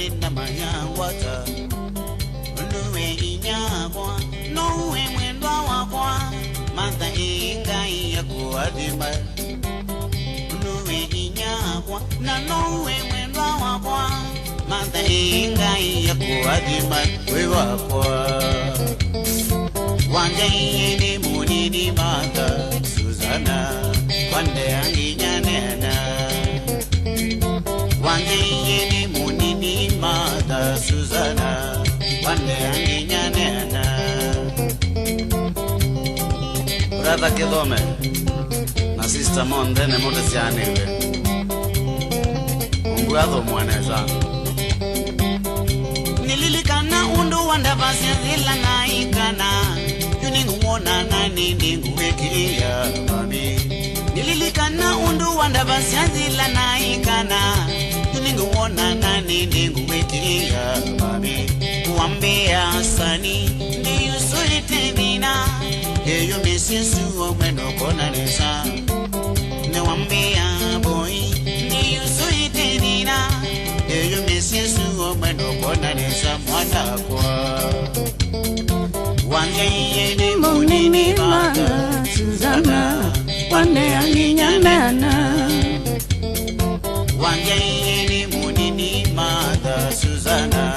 Nina mayangwata Nuwe inyagwa Nuwe mwendwa wakwa Mantha ingai ya kuadima Nuwe inyagwa Na nuwe mwendwa wakwa Mantha ingai ya kuadima We wakwa Wanje ni munini Martha Susanna Wande anginyanena Wanje ni munini Martha Susanna Wande anginyanena Brother Kidome na sister Monde ne monde sianiwe Mungu atho mwaneza Nililikana undu wandavasya zila naikana Yuninguona nani ninguwekia mami Nililikana undu wandavasya zila naikana Yuninguona nani ninguwekia mami Kuambia sani ndiyusuite thina Eyo misisu omweno kona nesa Newambia boy ndiyusuite thina Eyo misisu omweno kona nesa mwana kwa Wanje ni munini Martha Susanna Wande anginyanana Wanje ni munini Martha Susanna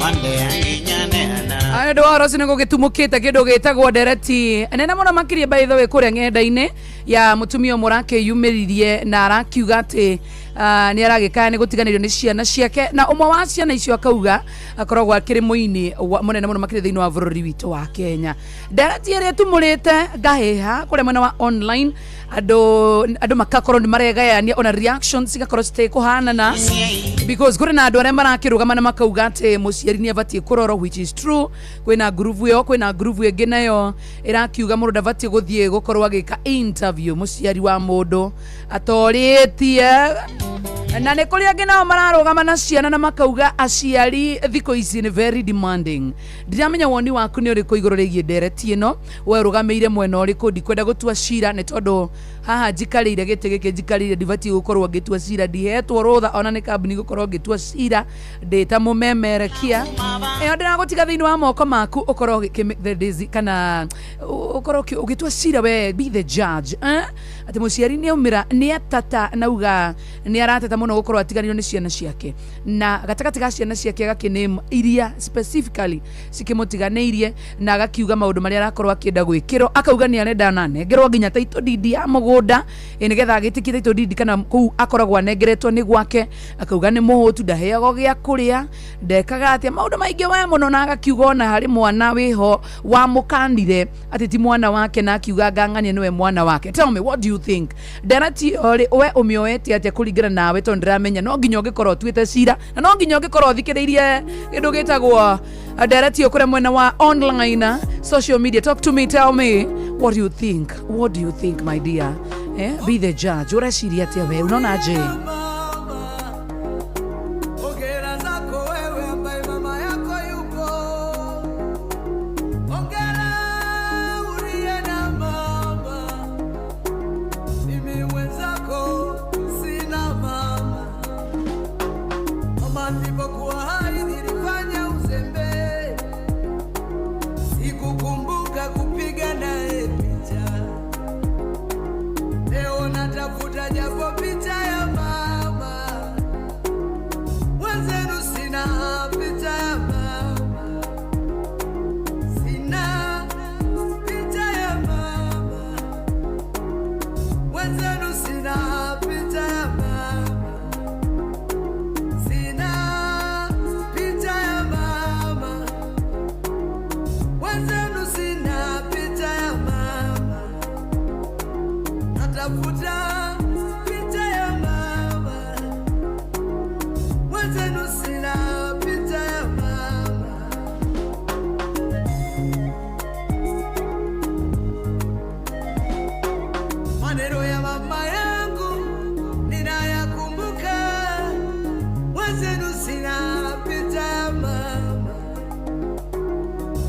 Wande anginyanena Aya ndo waro sinengo gitumukite kindu gitagwo ndereti nene muno makiria by the way kuria ng'enda-inĩ ya mutumia ũmwe ũrakĩyumĩririe na arakiuga atĩ nĩ aragĩkaya nĩ gũtiganĩrio nĩ ciana ciake na ũmwe wa ciana icio akauga akoragwo akĩrĩ mũini mũnene mũno makĩria thĩinĩ wa bũrũri witũ wa Kenya. Ndereti ĩrĩa ĩtumũrĩte ngahĩha kũrĩa mwena wa online andũ makakorwo nĩ maregayania ona reactions cigakorwo citekũhanana because kũrĩ na andũ arĩa marakĩrũgama na makauga atĩ mũciari nĩ abatiĩ kũrorwo, which is true. Kwĩna ngurubu ĩyo, kwĩna ngurubu ĩngĩ nayo ĩrakiuga mũndũ ndabatiĩ gũthiĩ gũkorwo agĩka interview mũciari wa mũndũ atorĩtie, na nĩ kũrĩ angĩ nao mararũgama na ciana na makauga aciari thikũ ici nĩ very demanding. Ndiramenya woni waku nĩ ũrĩkũ igũrũ rĩgiĩ ndereti ĩno, we ũrũgamĩire mwena ũrĩkũ? Ndikwenda gũtua cira nĩ tondũ haha njikarĩire gĩtĩ gĩkĩ njikarĩire ndibatiĩ gũkorwo ngĩtua cira, ndihetwo rũtha ona nĩ kambuni gũkorwo ngĩtua cira ndĩ ta mũmemerekia. Ĩyo ndĩragũtiga thĩinĩ wa moko maku ũkorwo ũgĩkĩ the kana ũkorwo ũgĩtua cira, we be the judge, eh? Atĩ mũciari nĩ aumĩra nĩ atata nauga nĩ arateta mũno gũkorwo atiganĩrio nĩ ciana ciake, na gatagatĩ ga ciana ciake agakĩname iria specifically cikĩmũtiganĩirie, na agakiuga maũndũ marĩa arakorwo akĩenda gwĩkĩrwo, akauga nĩ arenda na anengerwo nginya title deed ya mũgũnda nĩgetha agĩtĩkie title deed kana kũu akoragwo anengeretwo nĩ gwake. Akauga nĩ mũhũtu, ndaheagwo gĩa kũrĩa, ndekaga atĩa, maũndũ maingĩ we mũno, na agakiuga ona harĩ mwana wĩho wamũkanire atĩ ti mwana wake, na akiuga ngang'ania nĩwe mwana wake. Tell me, what do you think? Ndereti ĩyo rĩ, we ũmĩoete atĩa kũringana nawe? Tondũ ndĩramenya no nginya ũngĩkorwo ũtuĩte cira na no nginya ũngĩkorwo ũthikĩrĩirie kĩndũ gĩtagwo ndereti ĩyo kũrĩa mwena wa online social media. Talk to me, tell me what do you think, what do you think, my dear, eh? Be the judge. Ũreciria atĩa we? Unaona aje? Hongera zako wewe ambaye mama yako yupo. Hongera uliye na mama. Mimi mwenzako sina mama. Mama nilipokuwa hai nilifanya uzembe. Sikukumbuka kupiga naye picha. Leo natafuta japo picha ya mama. Wenzenu sina picha ya mama, sina picha ya mama. Wenzenu sina picha ya mama, sina picha ya mama. Wenzenu sina picha ya mama, natafuta picha ya mama. Wenzenu sina picha ya mama. Maneno ya mama yangu ninayakumbuka. Wenzenu sina picha ya mama.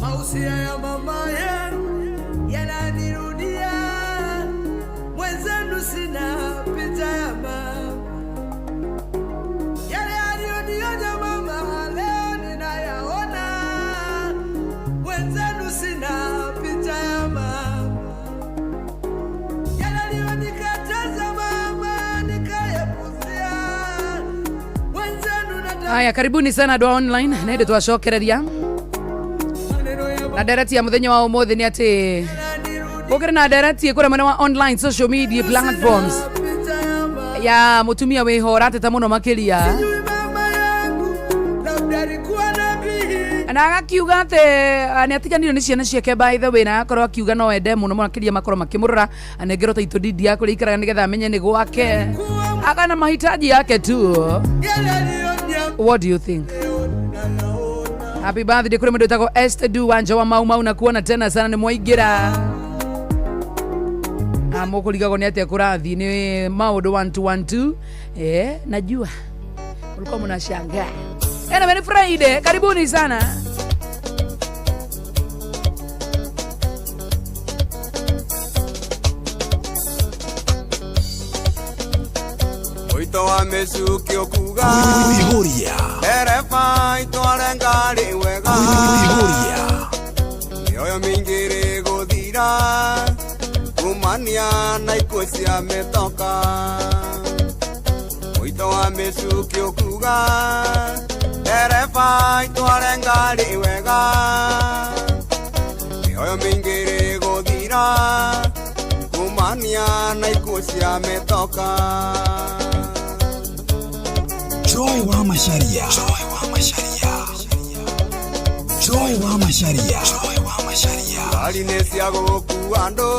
Mausia ya mama yangu yananirudia. Wenzenu sina picha ya mama. Yale aliyonionya mama. Aya, karibuni sana andũ a online nä ndä twacokereria Maneno ya na ndereti ya muthenya wa umuthi ni ati gukiri na ndereti kuria mwena wa online social media platforms picha ya mama. ya mutumia wiho rateta muno makiria Sijui mama yangu labda alikuwa nabii. Na agakiuga ati nä atiganire nä ciana ciake by the way, na agakorwo akiuga no ende muno makiria makorwo makimurora anengerwo title deed ya kuria ikaraga nigetha amenye nä gwake akana mahitaji yake tu. Yale aliyoniambia What do you think? nayaona. Happy birthday kuri mundu witagwo Esther Du Wanja wa Mau Mau na kuona tena sana nä mwaingä mukurigagwo nä atä kurathi nä maundu 1212 najua ulikuwa mnashangaa. Anyway, ni Friday, karibuni sana. Mwito wa mĩcukio kuga Wihuria. ndereba itware ngari wega. Wihuria. Mĩoyo mĩingĩ ĩrĩgũthira kumania na ikuũ cia mĩtoka. Mwito wa mĩcukio kuga ndereba itware ngari wega. Mĩoyo mĩingĩ ĩrĩgũthira kumania na ikuũ cia mĩtoka. Joy wa Macharia. Joy wa Macharia. Joy wa Macharia. Joy wa Macharia. Ngari nĩ cia gũkua andũ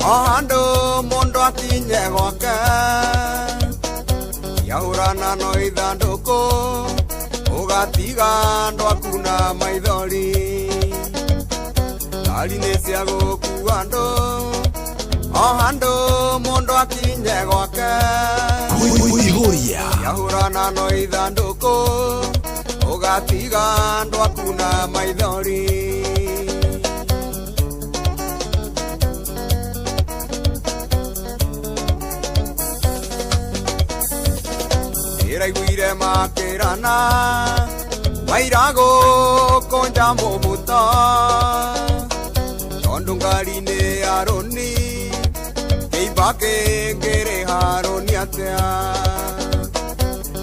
o handũ mũndũ akinye gwake ciahũrana no ithandũkũ ũgatiga andũ aku na maithori. Ngari nĩ cia gũkua andũ o handũ mũndũ akinye gwake Wihuria. ciahũrana no ithandũkũ ũgatiga andũ aku na maithori. Ndĩraiguire makĩrana maira gũkũnja mũbuto tondũ ngari nĩ ya rũni kĩimba kĩngĩrĩha rũni atĩa.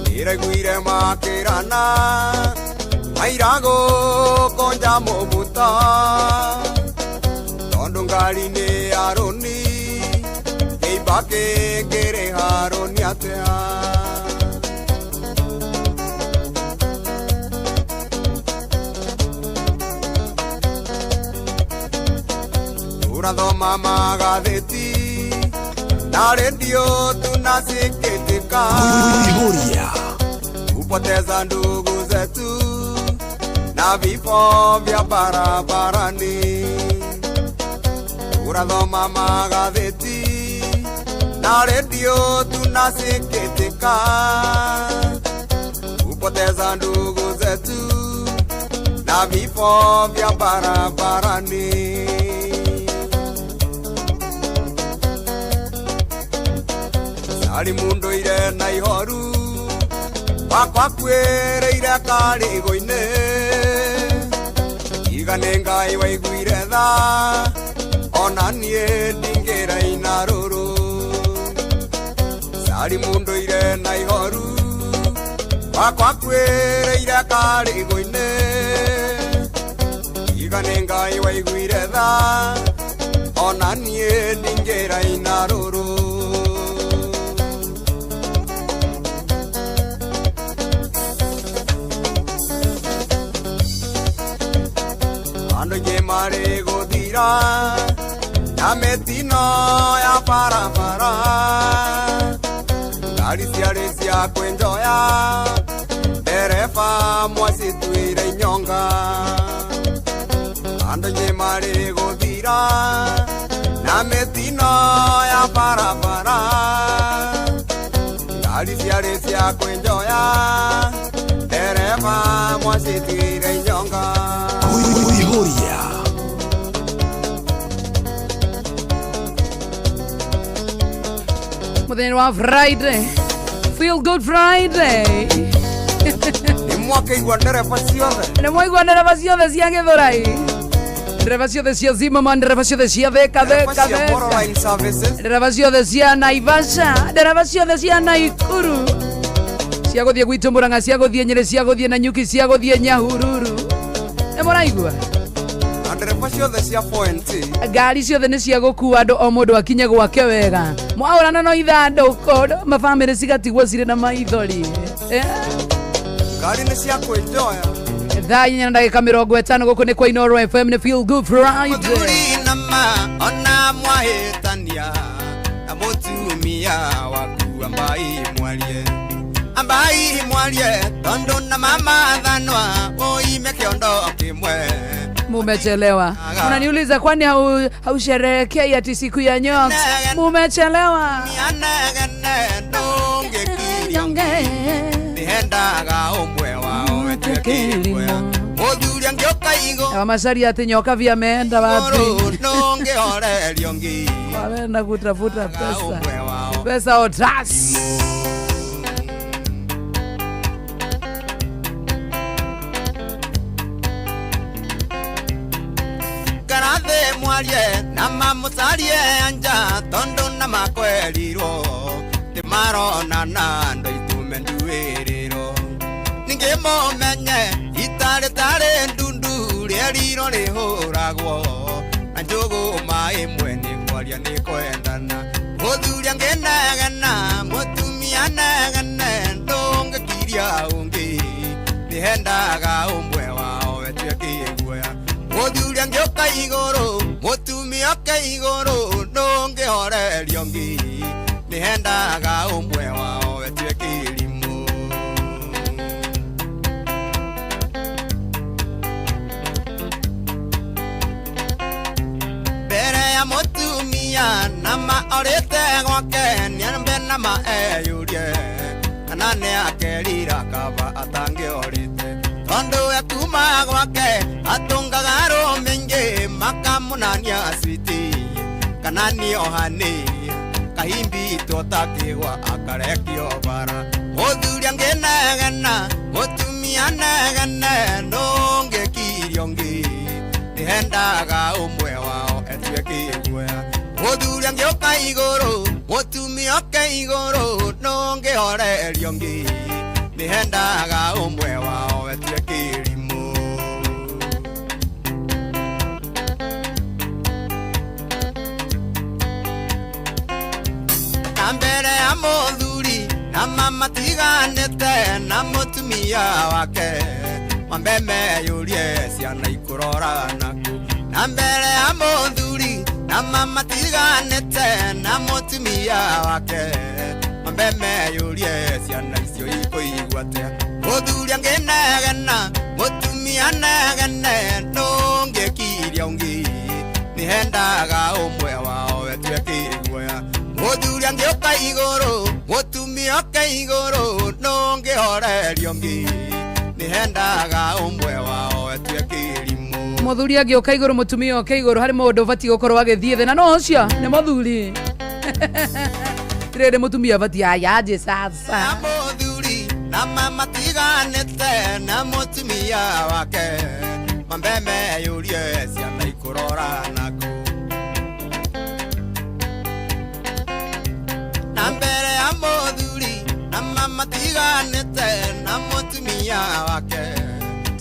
Ndĩraiguire makĩrana maira gũkũnja mũbuto tondũ ngari nĩ ya rũni kĩimba kĩngĩrĩha rũni atĩa. Tũrathoma magathĩti na redio tunasikitika Wihuria. kupoteza ndugu zetu na vifo vya barabarani. Tũrathoma magathĩti na redio tunasikitika kupoteza ndugu zetu na vifo vya barabarani. Ari mundu ire na ihoru wakwa kwĩrĩire karĩgũ-inĩ iga nĩ Ngai waiguire tha ona niĩ ndingĩraina rũrũ. Cari mundu ire na ihoru wakwa kwĩrĩire karĩgũ-inĩ iga nĩ Ngai waiguire tha ona niĩ ndingĩraina rũrũ. Andũ aingĩ marĩ gũthira na mĩtino ya barabara ngari ciarĩ cia kwĩnjoya ndereba mwacituire inyonga. Andũ aingĩ marĩ gũthira na mĩtino ya barabara ngari ciarĩ cia kwĩnjoya ndereba mwacituire inyonga. Wihuria. Muthenya wa Friday, feel good Friday. Nĩ mwakĩigua ndereba ciothe nä mwaigua ndereba ciothe cia gĩthũrai, ndereba ciothe cia Zimmerman, ndereba ciothe cia Thika ndereba Thika cia Thika, Borderline Services ndereba ciothe cia Naivasha, ndereba ciothe cia Naikuru. Cia gũthiĩ gwitũ Mũrang'a, cia gũthiĩ Nyĩrĩ, cia gũthiĩ Nanyuki, cia gũthiĩ Nyahururu. Nĩ mũraigua? Na ndereba ciothe cia point. Ngari ciothe nĩ cia gũkua andũ, o mũndũ akinye gwake wega. Mwaũrana no ithandũkũ, mabamĩrĩ cigatigwo cirĩ na maithori. Eh? Ngari nĩ cia kwĩnjoya. Thaa 4:50, gũkũ nĩ kwa Inoro FM, nĩ Feel Good Friday. Mũthuri nama ona mwahĩtania na mũtumia waku, ambai mwarie, ambai mwarie, tondũ na mamathanwa ũime kĩondo kĩmwe. Mumechelewa. Unaniuliza kwani hausherehekei ati siku ya nyoka? Mumechelewa. Mianegene ndũngĩkirio, nĩhendaga ũmwe wao wetwĩkĩrĩmwe. Mũthuri angĩũka igũrũ, Wamacaria ati nyoka vya ameenda wapi? Ndũngĩhorerio ngi Wameenda kutafuta pesa. Ũmwe wao. Pesa otas. Karathĩ mwarie na mamũcarie anja, tondũ na makwerirwo tĩmaronana ndo itume nduĩrĩro, ningĩ mũmenye itarĩ tarĩ ndundu rĩerirwo rĩhũragwo na njũgũ ĩmwe. Nĩ kwaria nĩ kwendana, mũthuri angĩnegena, mũtumia negene, ndũngĩkiria ũngĩ, nĩhendaga ũmwe wao wetue kĩguoya. Mũthuri angĩũka igũrũ, mũtumia oke igũrũ, ndũngĩhorerio ngi, nĩhendaga ũmwe wao wetue kĩrimũ. Mbere ya mũtumia nama orĩte gwake, nĩambe nama eyũrie kana nĩ akerira kaba atangĩorĩte, tondũ ekuma gwake atũngaga arũme aingĩ makamũnania switi kana nĩohani kahimbitwo takĩgwa akarekio bara. Mũthuri angĩnegena, mũtumia negene, ndũngĩkirio ngi, nĩhendaga ũmwe wao etue kĩguoya. Mũthuri angĩũka igũrũ, mũtumia oke igũrũ, ndũngĩhorerio ngi, nĩhendaga ũmwe wao etue kĩrimũ. Na mbere ya mũthuri na mama tiganĩte na mũtumia wake, mambe meyũrie ciana ikũrora naku. Na mbere ya mũthuri na mama tiganĩte na mũtumia wake, mambe meyũrie ciana icio ikũigua atĩa. Mũthuri angĩnegena, mũtumia negene, ndũngĩkiria ũngĩ, nĩhendaga ũmwe wao wetue kĩguoya. Mũthuri angĩũka igũrũ, mũtumia oke igũrũ, ndũngĩhorerio ngi, nĩhendaga ũmwe wao etue kĩrimũ. Muthuri angĩũka igũrũ, mũtumia oke igũrũ, harĩ mũndũ ũbatiĩ gũkorwo agĩthiĩ thĩ, na no ũcio nĩ mũthuri. Tirĩrĩ mũtumia abatiĩ ayaje sasa. Na mũthuri na mama tiganĩte na mũtumia wake, mambe meyũrie ciana ikũrora naku. Na mbere ya mũthuri na mama tiganĩte na mũtumia wake.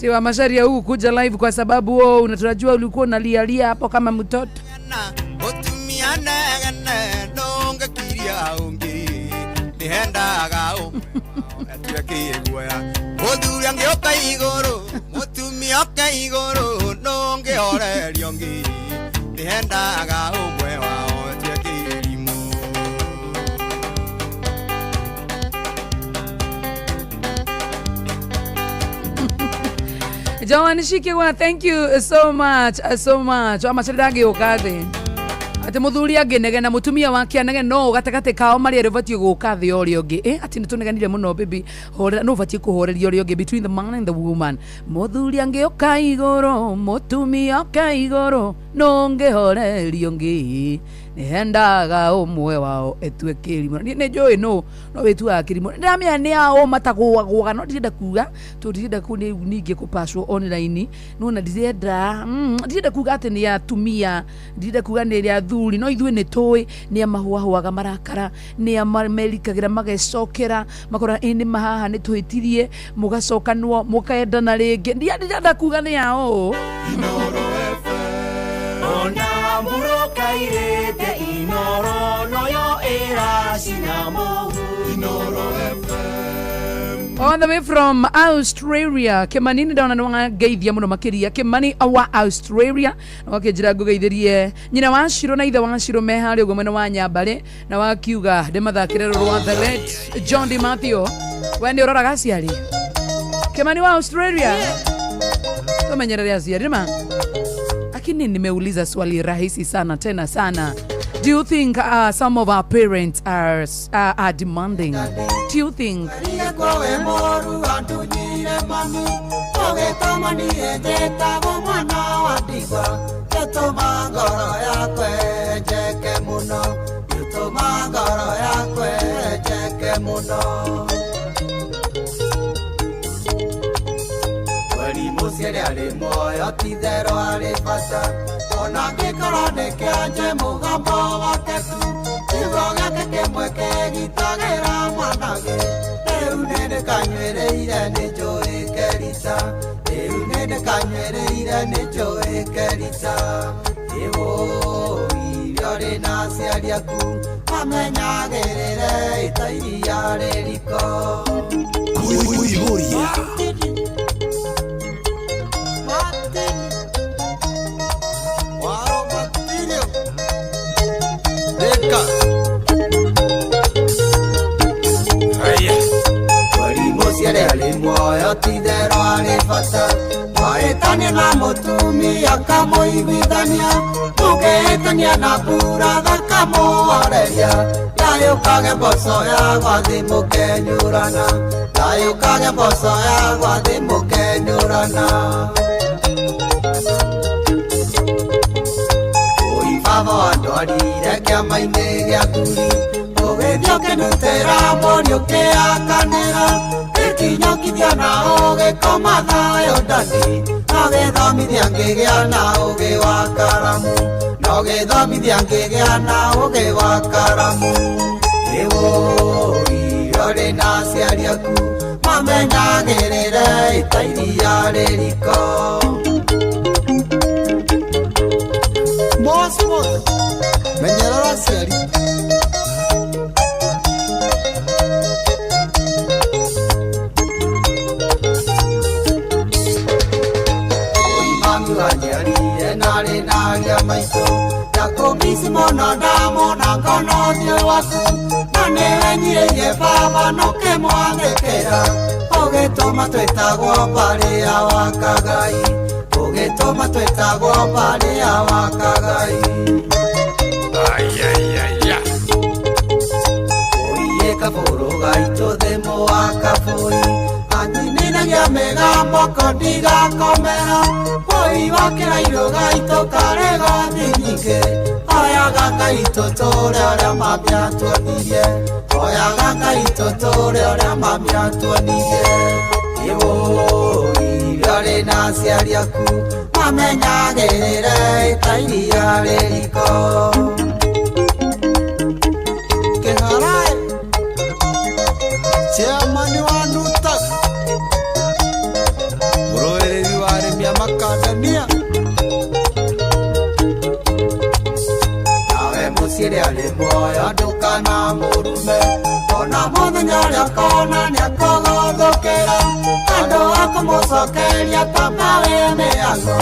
Tiwa Macharia huku kuja live kwa sababu wewe unatunajua ulikuwa unalialia hapo kama mtoto. Na mũtumia negene, ndũngĩkiria ũngĩ, nĩhendaga ũmwe wao etue kĩguoya. Mũthuri angĩũka igũrũ, mũtumia oke igũrũ, ndũngĩhorerio ngĩ, nĩhendaga ũmwe wao etue kĩrimũ. Joan Shikiwa, thank you so much, so much. Wa Macharia ndangĩũka thĩ, atĩ mũthuri angĩnegena, mũtumia wake anegene, no gatagatĩ kao marĩ erĩ ũbatiĩ gũka thĩ ũrĩa ũngĩ. Eh, atĩ nĩtũneganire mũno baby, horera. No ũbatiĩ kũhoreria ũrĩa ũngĩ, between the man and the woman. Mũthuri angĩũka igũrũ, mũtumia oke igũrũ, no ũngĩhorerio ngĩ. Nĩhendaga ũmwe wao etue kĩrimũ. Niĩ nĩ njũĩ nũ no wĩtuaga kĩrimũ. Ndĩramenya nĩ ao matagũagũaga, no ndirenda kuga tondũ ndirenda ningĩ kũpacwo online. Nona ndirenda ndirenda kuga atĩ nĩ atumia, ndirenda kuga nĩ athuri, no ithuĩ nĩ tũĩ nĩ amahũahũaga marakara, nĩ merikagĩra magecokera makora ĩ nĩ mahaha nĩ tũhĩtirie, mũgacokanwo mũkendana rĩngĩ. Ndirenda kuga nĩ ao. Ona murokairete inoro noyo ĩracina mũhu. All the way from Australia. Kimani nĩ ndona nĩ wangeithia mũno makĩria. Kimani wa Australia na wakĩnjĩra ngũgeithĩrie nyina wa Shiro na ithe wa Shiro me harĩa ũguo mwena wa Nyambarĩ, na wakiuga ndĩmathakĩre rũrũ rwa the late John D. Matthew. We nĩ ũroraga aciari? Kimani wa Australia, tumenyerere aciari ma. Lakini nimeuliza swali rahisi sana tena sana. Do you think some of our parents are demanding? Do you think? Kwawe moru andunyire mami ũgĩtũma niĩ njĩtagwo mwana wa ndigwa, gĩtũma ngoro yakwa njeke mũno, gĩtũma ngoro yakwa njeke mũno. Mweri mũciari arĩ muoyo ti-itherũ arĩ bata, ona angĩkorwo nĩ kĩanje mũgambo wake tu, kiugo gĩake kĩmwe kĩgitagĩra mwanake. Rĩu nĩ ndĩkanyuĩrĩire nĩ njũĩ kerita, rĩu nĩ ndĩkanyuĩrĩire nĩ njũĩ kerita. Ĩwũi ũrĩ na aciari aku mamenyagĩrĩre ita iria rĩ riko. Kuihuria. Waro Matirio. Deka. Mweri mũciari arĩ muoyo ti-itherũ arĩ bata, wahĩtania na mũtumia akamũiguithania, mũngĩhĩtania na mbura thakamũhoreria, thayũ kage mboco ya gwathĩ mũkenyũrana, thayũ kage mboco ya gwathĩ mũkenyũrana. Oi baba wandwarire kĩama-inĩ gĩa thuri, ũgĩthiĩ ũkĩndutĩra mũriũ ũkĩakanĩra, gĩkinyũkithia na ũgĩkoma thayũ ndani, na ũgĩthomithia ngĩgĩa na ũgĩ wa karamu, na ũgĩthomithia ngĩgĩa na ũgĩ wa karamu. Ĩwũi ũrĩ na aciari aku mamenyagĩrĩre ita iria rĩ riko. Mos mothe menyerera aciari. Oi mami wanjiarire narĩ naria maitũ, ndakũmici mũno ndamona ngona ũthiũ waku, na nĩwe nyirĩirie baba nũkĩmwathĩkĩra, ũgĩtũma twĩtagwo mbarĩ ya Wakagai, ũgĩtũma twĩtagwo mbarĩ ya Wakagai. Oiye kabũrũ gaitũ thĩmũ wa kabũi, anyinithagia mĩgambo kondigakomera, bũi wa kĩrairũ gaitũ karĩ gothi nyingĩ, oyaga gaitũ tũre ũrĩa mami atuonirie, oyaga gaitũ tũre ũrĩa mami atuonirie. Ĩwũi ũrĩ na aciari aku mamenyagĩrĩre ita iria rĩ riko. Kĩharaĩ chairman wa Nutak, mũrũĩrĩri wa arĩmi a makandania. Nawe mũciĩre arĩ muoyo ndũkanamũrume, ona mũthenya ũrĩa ũkona nĩakũgũthũkĩra, andũ akũmũcokeria ta mawe mĩago,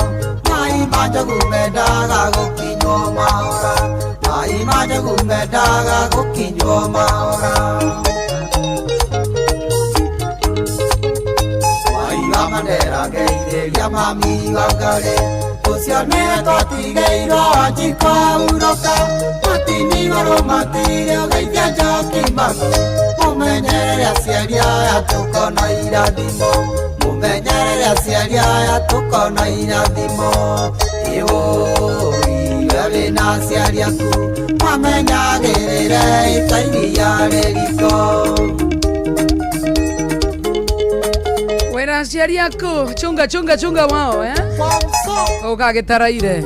mai ma njogu mendaga gũkinywo mahora, mai ma njogu mendaga gũkinywo mahora. Mai wa Mandera ngeithĩria mami wa Ngarĩ, ũcio nĩwe twatigĩirwo Wanjikũ ahurũka, matini matirĩ ũgeithia Njoki mami, mũmenyerere aciari aya tũkona irathimo, mũmenyerere aciari aya tũkona irathimo. Ĩwũi ũrĩ na aciari aku Mamenyagĩrĩre ta iria rĩriko. Wĩna aciari aku, chunga chunga chunga wao, eh? Ũgagĩtaraire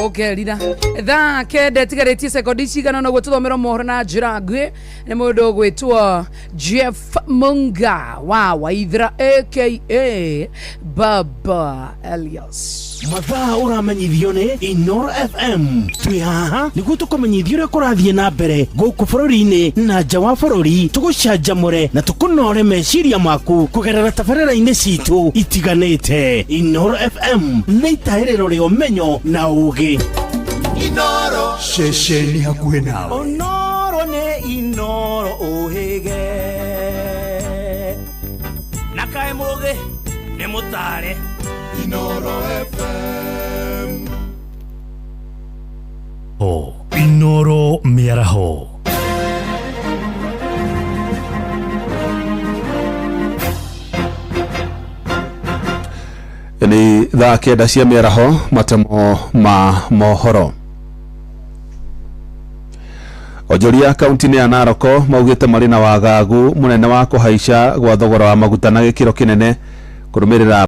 ũkerira. Thaa 9 ĩtigarĩtie sekondi cigana ũguo tũthomerwo mohoro na njĩra nguhĩ nĩ mũndũ ũgwĩtwo Jeff Munga wa Waithera aka Baba Elias. Mathaa ũramenyithio nĩ Inoro FM. Twĩ haha nĩguo tũkũmenyithia ũrĩa kũrathiĩ na mbere gũkũ bũrũri-inĩ na nja wa bũrũri, tũgũcanjamũre na tũkũnore meciria maku kũgerera tabarĩra-inĩ citũ itiganĩte. Inoro FM nĩ itahĩrĩro rĩa ũmenyo na ũgĩ. Inoro. Ceceni hakuhĩ nawe. Onoro nĩ Inoro ũhĩge na kaĩ mũgĩ nĩ mũtare. Inoro FM. O Inoro mĩaraho. Nĩ thaa 9 cia mĩaraho, matemo ma mohoro. Onjoria kaunti-inĩ ya Naroko maugĩte marĩ na wagagu mũnene wa kũhaica gwa thogora wa maguta na gĩkĩro kĩnene kũrũmĩrĩra